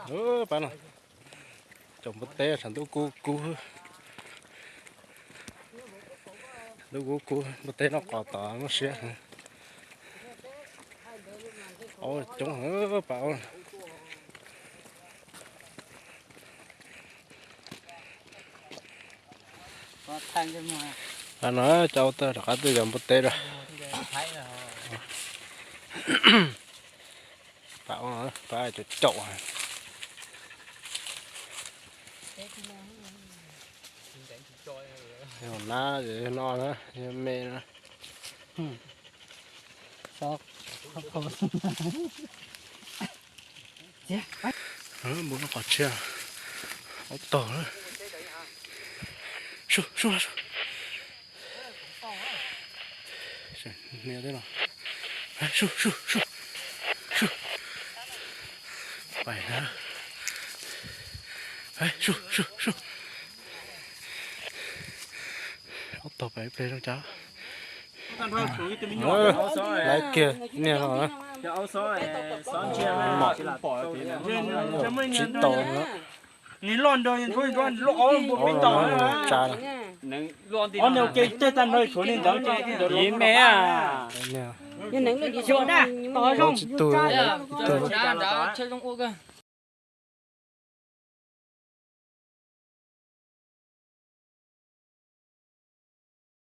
Pab no, caum npua teb tshav ntuj kub kub, ntuj kub kub, npua teb noj qos tod muaj siab. Aub coob heev pab aub. Pab no coj aub tawm rov qab tuaj yos npua teb rau. Pab aub, pab caum caum. Yog nab, yog no na, yog me na. Npua noj qos tshiab, aub taug na. Sub, sub, sub. Nias tej no. Sub, sub, sub. Sub. Pais na. Sub, sub, sub. Aub taug pais ib pliag zoo cas. Laiv kiag niag no na. Mom tsis tau na. Aub no tsa na. Aub tsis tug, tug.